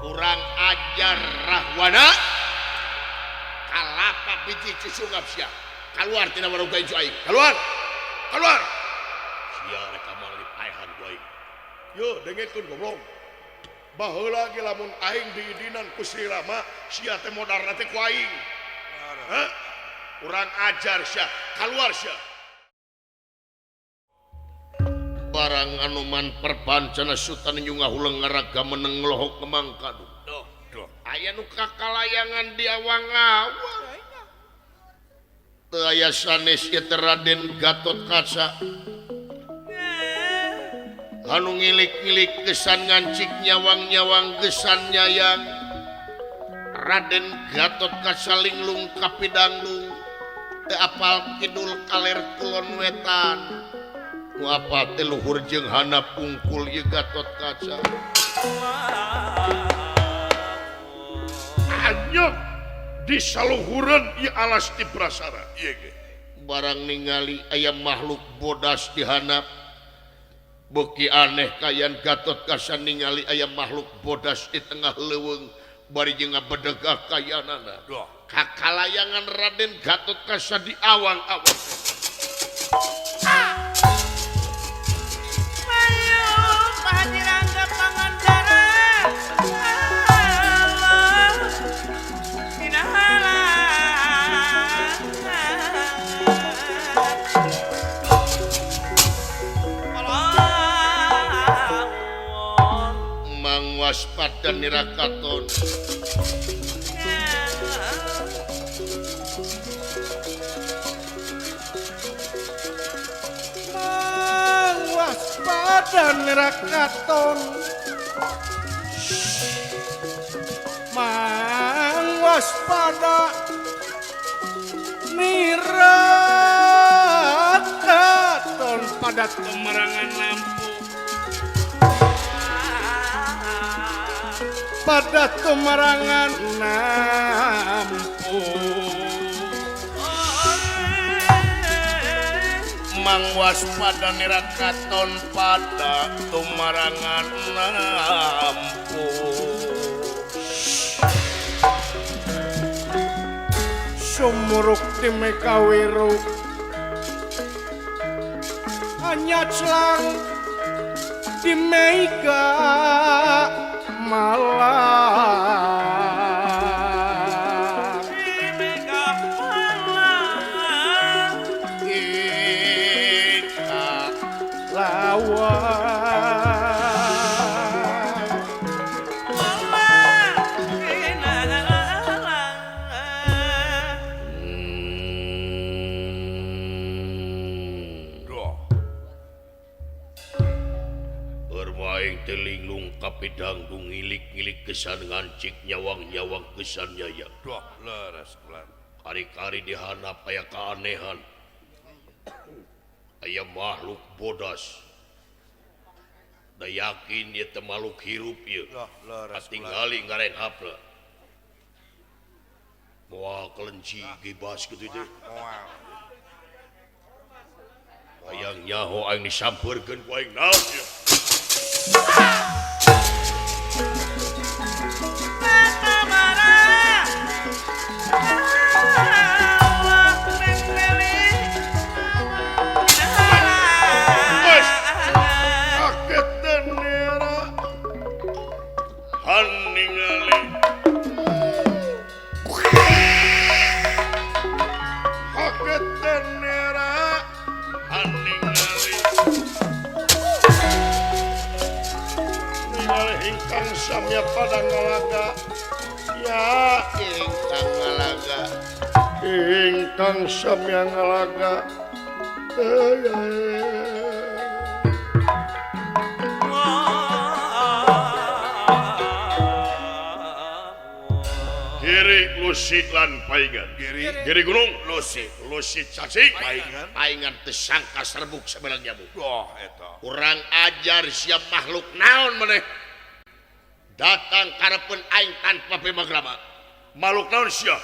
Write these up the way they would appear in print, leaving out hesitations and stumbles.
Kurang ajar Rahwana kalapa biji cusungap sia keluar tina warung incu aing keluar keluar sia rek moal dipaehan ku aing. Yo dengekeun goblok baheula ge lamun aing diidinan ku Sri Rama sia teh modarna teh ku aing. Hah? Kurang ajar sia keluar sia. Barang anuman perpancana Sultan Nyungahuleng ngaraga meneng lohok kemangkadu. Aya nu kakalayangan di awang-awang. Teu aya sanes ieu teh Raden Gatot Kaca. Anu ngilik-ngilik kesan ngancik nyawang-nyawang gesan nyayang. Raden Gatot Kaca linglung kapidangdung. Teu apal kidul kaler kulon wetan. Nu apal teh luhur jeung handap pungkul ieu Gatot Kaca. Anyep di saluhureun ieu alas di prasara. Ieu ge. Barang ningali aya makhluk bodas di handap. Beuki aneh kayan Gatot Kaca ningali aya makhluk bodas di tengah leuweung bari jeung ngabedegah kayanana. Kakalayangan Raden Gatot Kaca di awang-awang. Waspada nirakaton. Waspada nirakaton. Mang waspada nirakaton pada kemerangan lampu. Pada kemerangan lampu. Mang waspada nirakaton pada tumarangan lampu. Sumuruk di Mekawiru hanya celang di Mega Malang. Di Mega Malang kita lawan. Telinglung kapidangdung ngilik-ngilik kesan ngancik nyawang-nyawang kesan nyaya. Duh, leres kulan. Kari-kari dihanap aya keanehan. Aya makhluk bodas. Da yakin ieu teh makhluk hirup ieu. Katingali ngaren hapla. Moal kelenci gibas kitu teh. Moal. Hayang nyaho aing disampeurkeun ku aing naon ieu. Ingkang samya pada ngalaga ya ingkang ngalaga ingkang samya ngalaga Giri Lusi lan paingan Giri gunung Lusi Lusi cacing paingan paingan tersangka serbuk sebelang nyamuk. Oh, eta. Kurang ajar siap makhluk naon maneh datang karepeun aing tanpa pemagrama. Makhluk naon sia?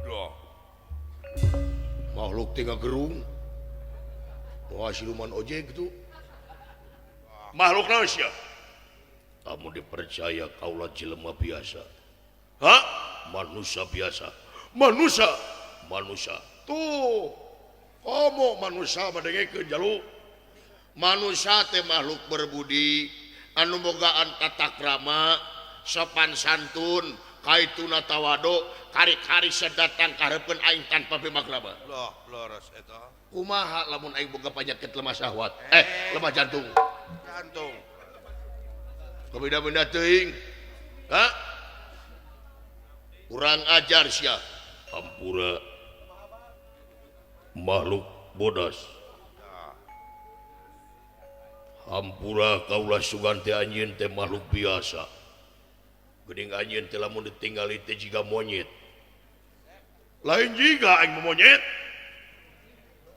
Duh. Makhluk teh ngagerung. Wah siluman ojek tuh. Makhluk naon sia? Kamu dipercaya kaula jelema biasa. Hah? Manusia biasa. Manusia, manusia. Tuh, komo manusia madengekeun jalu. Manusia teh makhluk berbudi, anu bogaan tata krama, sopan santun, kaituna tawado, kari-kari sedatang kahareupeun aing tanpa pimakrama. Loh, leres eta. Kumaha lamun aing boga panyakit lemah syahwat? Lemah jantung. Jantung. Kabeda-beda teuing. Hah? Kurang ajar sia. Ampura makhluk bodas. Hampura kaula sugan teh anjeun teh makhluk biasa. Geuning anjeun teh lamun ditinggali teh jiga monyet. Lain jiga aing monyet.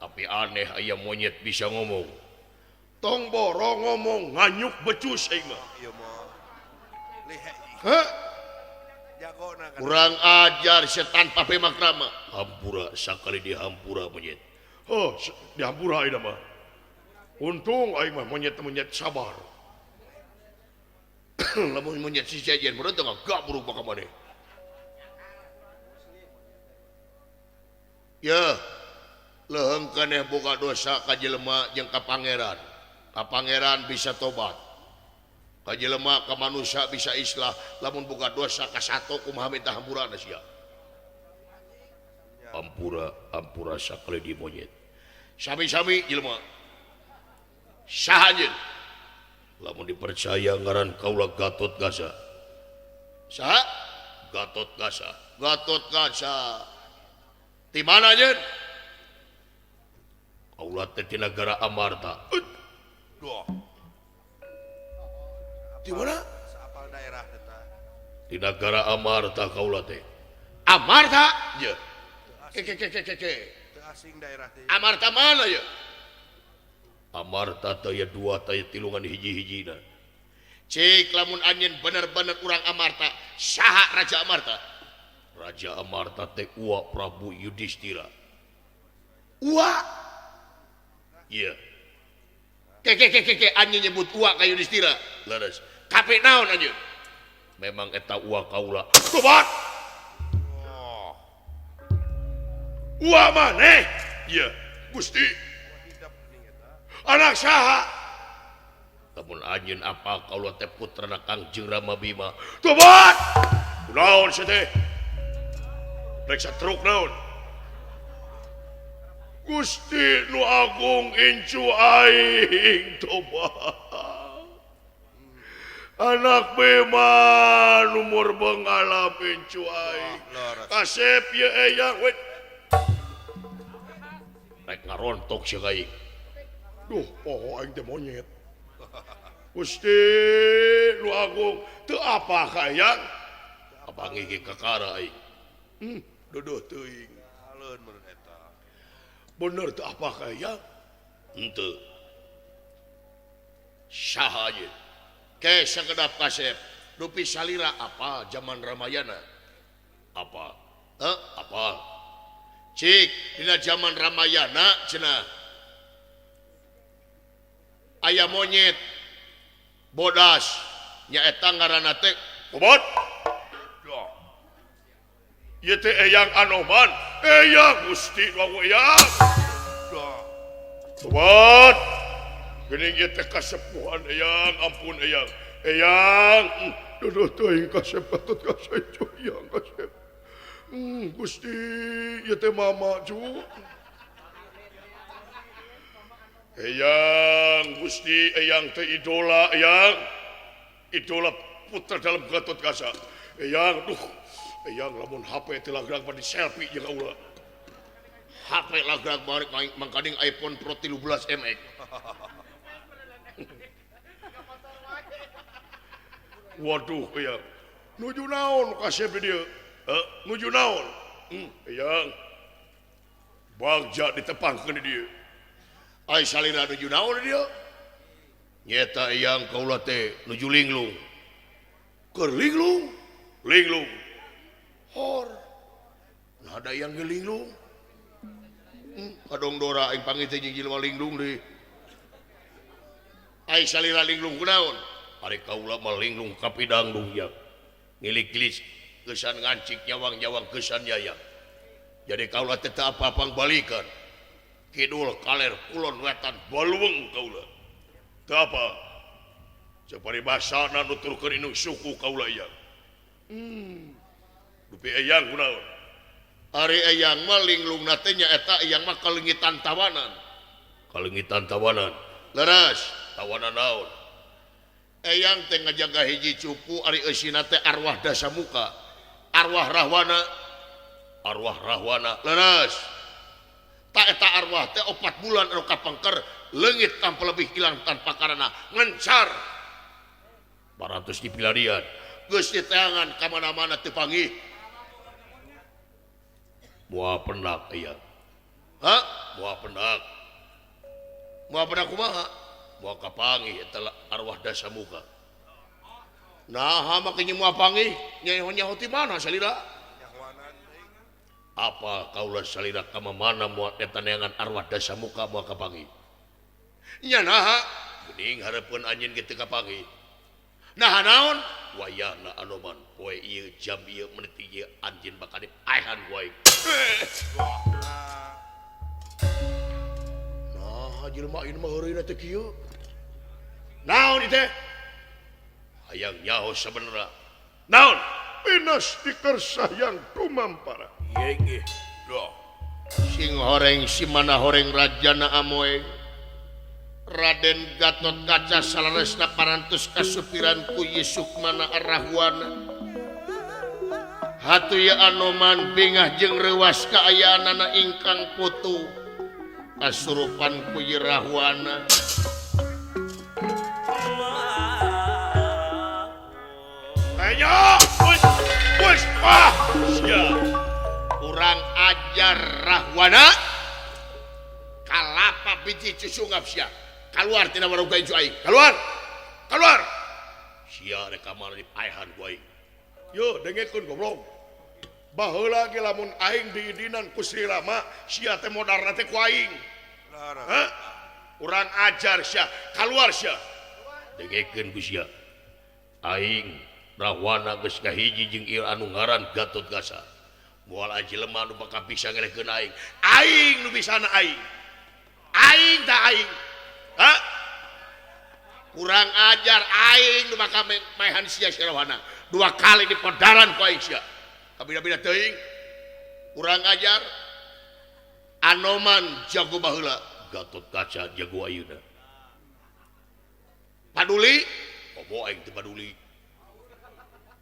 Tapi aneh aya monyet bisa ngomong. Tong boro ngomong nganyuk becus aing mah. Ieu mah. Lihe. Hah? Jagona kan. Kurang ajar setan pape makrama. Hampura sakali dihampura monyet. Oh, dihampura aing mah. Untung aing mah monyet-monyet sabar. Lamun monyet si jajan meureun teh gak buruk maka maneh. Ya, leuheung keneh boga dosa ka jelema jeung ka pangeran. Ka pangeran bisa tobat. Ka jelema ka manusia bisa islah. Lamun boga dosa ka sato kumaha minta hampurana sia. Hampura, hampura sakali di monyet. Sami-sami jelema. Saha anjeun? Lamun dipercaya ngaran kaula Gatot Kaca. Saha? Gatot Kaca. Gatot Kaca. Di mana anjeun? Kaula teh di negara Amarta. Duh. Di mana? Saapal daerah eta. Di negara Amarta kaula teh. Amarta? Ye. Ke ke ke ke ke. Teu asing daerah teh. Amarta mana ye? Amarta teh dua teh tilungan hiji-hijina. Cik lamun anjeun bener-bener urang Amarta, saha Raja Amarta? Raja Amarta teh Uwa Prabu Yudhistira. Uwa? Iya. Ke ke ke ke anjeun nyebut Uwa ka Yudhistira. Leres. Kape naon anjeun? Memang eta Uwa kaula. Tobat. Oh. Uwa maneh? Iya, Gusti. Anak saha? Lamun anjeun apa kaula teh putrana Kangjeng Rama Bima. Tobat. Kunaon sia teh? Rek satruk naon? Gusti nu agung incu aing tobat. Anak Bima numur bengalam incu aing. Kasep ye eyang we. Rek ngarontok sia ka aing. Duh, poho aing teh monyet. Gusti nu agung teu apa ka eyang? Apa ngigih kakara aing? Duduh teuing. Aleun meureun eta. Bener teu apa ka eyang? Henteu. Saha anjeun? Ke sakedap kasep, dupi salira apa zaman Ramayana? Apa? Heh, apa? Cik, dina zaman Ramayana cenah aya monyet bodas nyaeta ngaranna teh Tobat. Ieu teh Eyang Anoman. Eyang Gusti lagu eyang. Tobat. Geuning ieu teh kasepuhan eyang, ampun eyang. Eyang, duduh teuing kasep Gatot Kaca eyang kasep. Gusti ieu teh mama cu. Eyang Gusti eyang teh idola eyang. Idola putra dalam Gatot Kaca. Eyang duh eyang lamun HP teh lagrag mah di selfie jeung kaula. HP lagrag balik mangkaning iPhone Pro 13 MX. Waduh eyang. Nuju naon kasep di dieu? Heuh, nuju naon? Eyang. Bagja ditepangkeun di dieu. Ai salira nuju naon di dieu? Nyeta eyang kaula teh nuju linglung. Keur linglung? Linglung. Hor. Nah ada yang gelinglung. Kadong dora aing panggih teh jeung jelema linglung deui. Ai salira linglung kunaon? Ari kaula mah linglung ka pidang dunya. Ngilik-gilis kesan ngancik nyawang-nyawang kesan yaya. Jadi kaula teh teu apa-apang balikan. Kidul kaler kulon wetan baluweung kaula. Teu apa? Saparibasana nuturkeun indung suku kaula ieu. Dupi eyang kunaon? Ari eyang mah linglungna teh nyaeta eyang mah kalengitan tawanan. Kalengitan tawanan. Leres, tawanan naon? Eyang teh ngajaga hiji cupu ari eusina teh arwah dasamuka. Arwah rahwana. Arwah rahwana. Leres. Ta eta arwah teh 4 bulan anu kapengker leungit tanpa lebih hilang tanpa karena ngencar. Parantos dipilarian. Geus diteangan ka mana-mana teu panggih. Moal pendak eyang. Hah? Moal pendak. Moal pendak kumaha? Moal kapanggih eta arwah dasamuka. Naha make moal panggih? Nyaho-nyaho ti mana salira? Apa kaula salira ka mana moal eta neangan arwah dasamuka moal kapanggih? Nya naha? Geuning hareupeun anjeun ge teu kapanggih. Naha naon? Wayahna Anoman poe ieu jam ieu menit ieu anjeun bakal dipaehan ku aing. Nah, jelema ieu mah heureuyna teh kieu. Naon ieu teh? Hayang nyaho sabenerna. Naon? Pinas dikersa yang tumampara. Ieu ge. Duh. Sing horeng si mana horeng rajana amoe. Raden Gatot Kaca salaresna parantos kasupiran ku Sukmana Arahwana. Hatuya Anoman bingah jeung reuwas kaayaanana ingkang putu kasurupan ku Rahwana. Ayo, wis, ah, sia. Kurang ajar Rahwana. Kalapa biji cusungap sia. Keluar tina warung ka aing. Keluar. Keluar. Sia rek ka mana dipaehan ku aing. Yo, dengekeun goblok. Baheula ge lamun aing diidinan ku Sri Rama, sia teh modarna teh ku aing. Hah? Kurang ajar sia. Keluar sia. Dengekeun ku sia. Aing Rahwana geus kahiji jeung ieu anu ngaran Gatot Kaca. Moal jelema nu bakal bisa ngelehkeun aing. Aing nu bisana aing. Aing ta aing. Hah? Kurang ajar aing nu bakal maehan sia si Rahwana. 2 kali dipodaran ku aing sia. Kabida-bida teuing. Kurang ajar. Anoman jago baheula, Gatot Kaca jago ayeuna. Paduli? Komo aing teu paduli.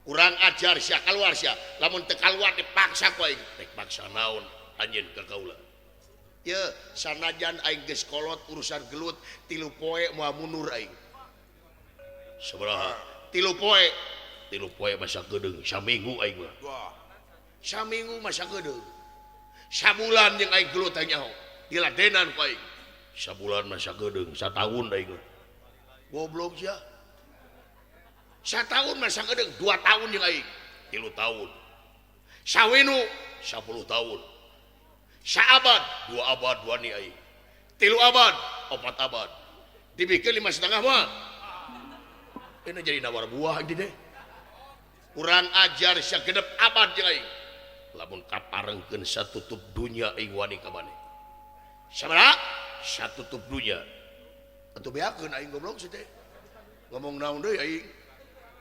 Kurang ajar sia, keluar sia. Lamun teu kaluar dipaksa ku aing. Rek paksa naon anjeun ka kaula? Ye, sanajan aing geus kolot urusan gelut 3 poe moal mundur aing. Sabaraha? 3 poe. 3 poe masa geudeung, saminggu aing mah. Saminggu masa geudeung. Sabulan jeung aing gelut aing nyaho. Diladenan ku aing. Sabulan masa geudeung, sataun aing mah. Goblok sia. Sataun masa geudeung, 2 tahun jeung aing. 3 tahun. Sawinu 10 tahun. Saabad, 2 abad wani aing. 3 abad, 4 abad. Dibikin 5,5 mah. Ini jadi nawar buah ini deh. Kurang ajar sagenep abad jeung aing. Lamun kaparengkeun satutup dunya aing wani ka maneh. Sabaraha? Satutup dunya. Atuh beakeun aing goblok sih teh. Ngomong naon deui aing.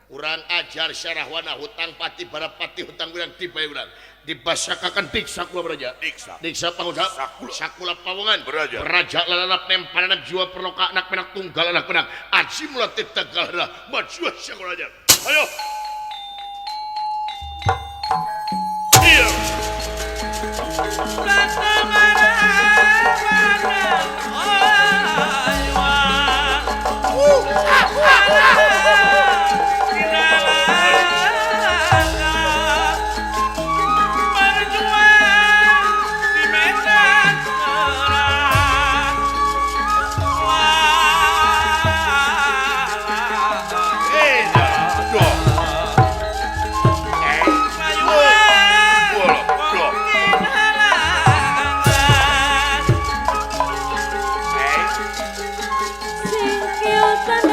Kurang ajar Syarahwana hutang pati barapati hutang urang tiba urang. Dibasakakan diksa kula beraja. Diksa. Diksa pangucap. Sakula. Sakula pawongan. Beraja. Beraja lalalap nemparan jiwa perloka anak penak tunggal anak penak. Aji mula tegal maju sakula aja. Ayo. Iya. Singkil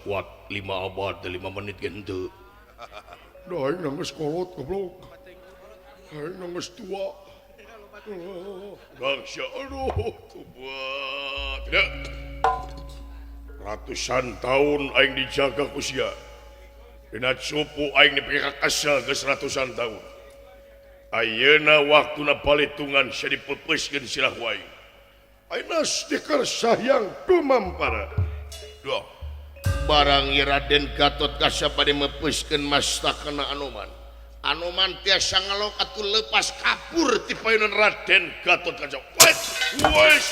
Kuat 5 abad 5 menit gitu. Dah aing nangis kolot goblok. Aing nangis tua. Bangsa aduh kuat. Tidak. Ratusan tahun aing dijaga ku sia. Dina cupu aing dipikir kesel geus ratusan tahun. Ayeuna waktuna palitungan sia dipepeuskeun silah ku aing. Ayeuna stiker sahyang dumampara. Duh. Barang Raden Gatot Kaca bade mepuskeun mastakana Anoman. Anoman tiasa ngelok atuh lepas kabur ti payunan Raden Gatot Kaca. Wes, wes.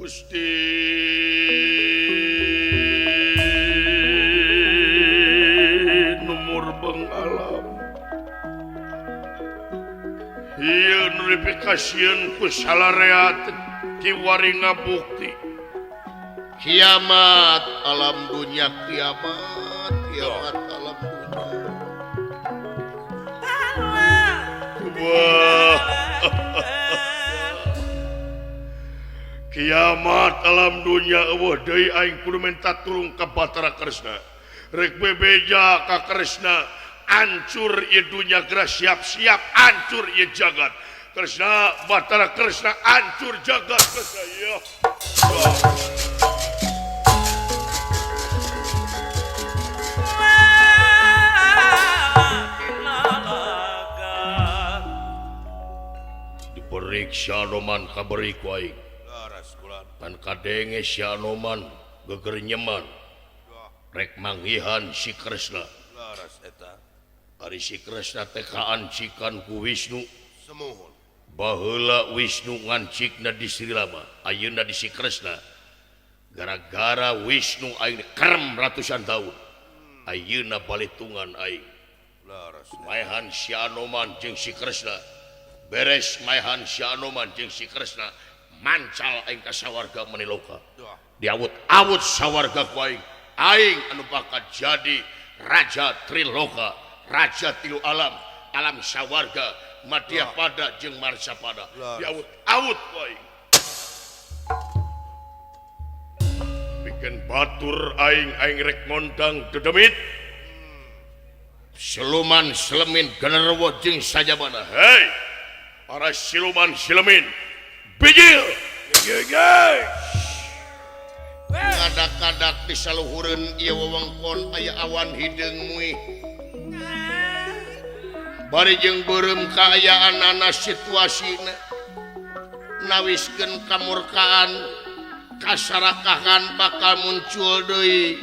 Gusti. anu dipikasieun ku salarea kiwari ngabukti kiamat alam dunya kiamat kiamat alam dunya. Wah. Kiamat alam dunya eueuh deui aing kudu minta tulung ka Batara Kresna. Rek bebeja ka Kresna hancur ieu dunya geura siap-siap hancur ieu jagat. Kresna Batara Kresna hancur jagat Kresna ya. Diperik si Anoman kaberi ku aing. Pan kadenge si Anoman geger nyeman. Rek manggihan si Kresna. Ari si Kresna teh kaancikan ku Wisnu. Baheula Wisnu ngancikna di Sri Rama, ayeuna di si Kresna. Gara-gara Wisnu aing kerem ratusan tahun. Ayeuna balitungan aing. Maehan si Anoman jeung si Kresna. Beres maehan si Anoman jeung si Kresna, mancal aing ka sawarga meniloka. Diawut-awut sawarga ku aing. Aing anu bakal jadi raja Triloka, raja tilu alam, alam sawarga, madya pada jeung marsa pada. Diawut-awut ku aing. Bikin batur aing, aing rek ngondang dedemit. Siluman selemin genderuwo jeung sajabana. Hei, para siluman silemin, bijil. Kadak-kadak di saluhureun ieu wewengkon aya awan hideung muih. Bari jeung beureum kaayaanana situasina. Nawiskeun kamurkaan, kasarakahan bakal muncul deui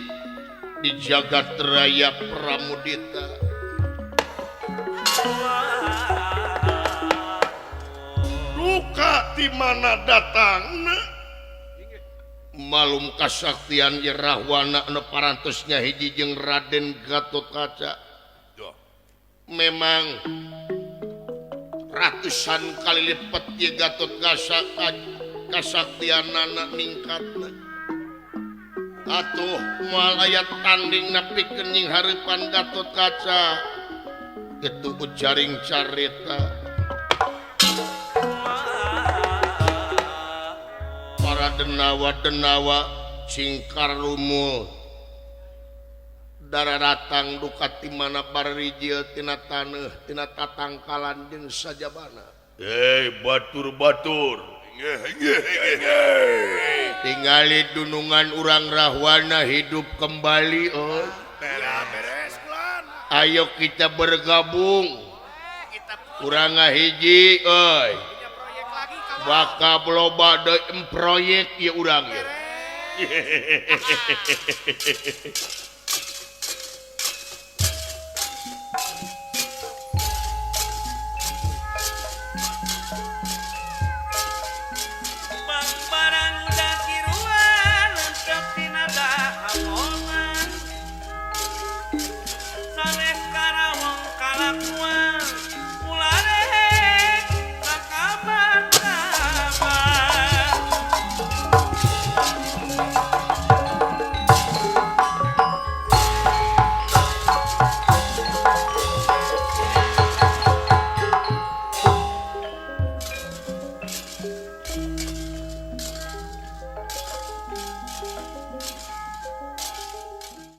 di jagat raya Pramudita. Duka di mana datangna? Malum kasaktian ye Rahwana anu parantosnya hiji jeung Raden Gatotkaca. Memang ratusan kali lipat ye Gatotkaca kasaktianana ningkatna. Atuh moal aya tanding nepikeun nying hareupan Gatotkaca. Kitu ujaring carita. Para denawa-denawa cingkar lumul dararatang duka ti mana barijil tina taneuh tina tatangkalan jeung sajabana. Hei batur-batur, tingali dunungan urang Rahwana hidup kembali. Oh. Ayo kita bergabung. Urang ngahiji euy. Bakal loba deui proyek ieu urang ieu.